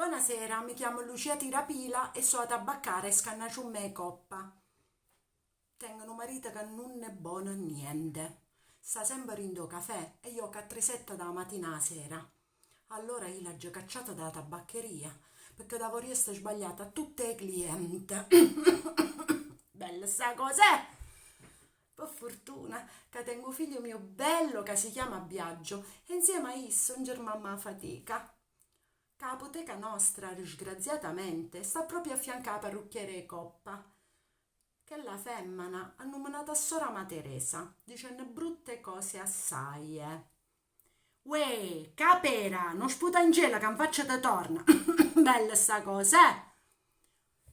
Bonasera, mi chiamo Lucia Tirapila e so' 'a tabaccara 'e Scannaciumme 'e coppa. Tengo nu marito ca nun è buono a niente. Sta sempe dint' 'o cafè e joca a tresette d' 'a matina 'a sera. Allora io l'aggio cacciato d' 'a tabaccheria pecché dava 'o riesto sbagliato a tutte 'e cliente. Bella sta cosa, eh! Pe furtuna ca tengo 'o figlio mio bello ca si chiama Biagio e 'nzieme a isso 'ngermammo 'a fatica. Ca 'a puteca nostra, disgraziatamente, sta proprio a fianco 'a parrucchiera 'e coppa. Chella femmena ha nummenato a sorama Teresa, dicenno brutte cose assaje. Uè, capera, non sputa in cielo ca 'nfaccia te torna. Bella sta cosa, eh!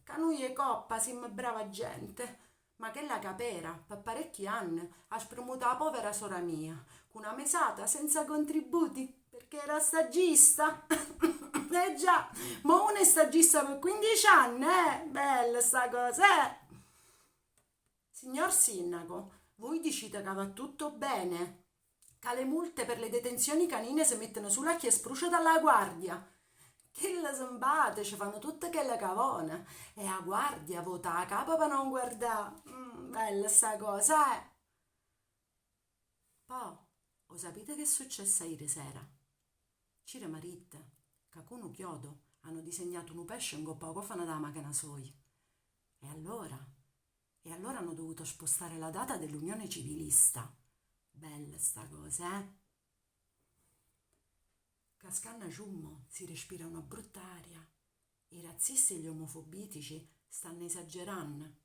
Ca nuje 'e coppa simmo brava gente, ma chella capera, pe parecchi anni, ha spremuto 'a povera sora mia, cu na mesata senza contributi, perché era stagista. Eh già, mo uno è stagista pe 15 anni, eh! Bella sta cosa, eh! Signor Sinnaco, voi dicite ca va tutto bene? Ca le multe per le detenzioni canine se mettono sulo a chi è spruciato alla guardia. Chille simpatice fanno tutte chelle ca vonno e 'a guardia vota 'a capa pe non guardà. Bella sta cosa, eh! Po', 'o sapite che è successo aieri sera? Ciro m'ha ditto ca cu nu chiodo hanno disegnato nu pesce 'ncoppa 'o cofano d' 'a machina soja. E allora? E allora hanno dovuto spostare la data dell'unione civilista. Bella sta cosa, eh? Ca Scannasciummo si respira una brutta aria. I razzisti e gli omofobitici stanno esageranno.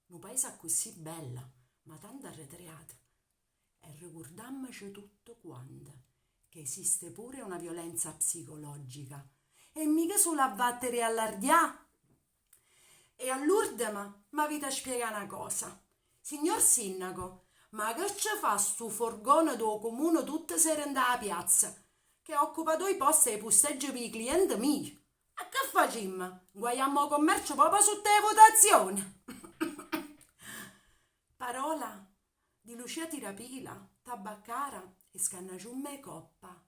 Nu paese accussì bello, ma tanto arretriato. E ricurdammoce tutte quante che esiste pure una violenza psicologica e mica solo a vattere e allardià. E all'urdema m'avita spiegà na cosa. Signor Sinnaco, ma che ce fa stu furgone d' 'o comune tutte sere 'int' 'a piazza, che occupa doi posti 'e pusteggio p' 'e cliente miei? E che facimmo? Nguaiammo 'o commercio proprio sotto 'e votazioni? Parola di Lucia Tirapila, tabaccara e scannaciumme 'e coppa.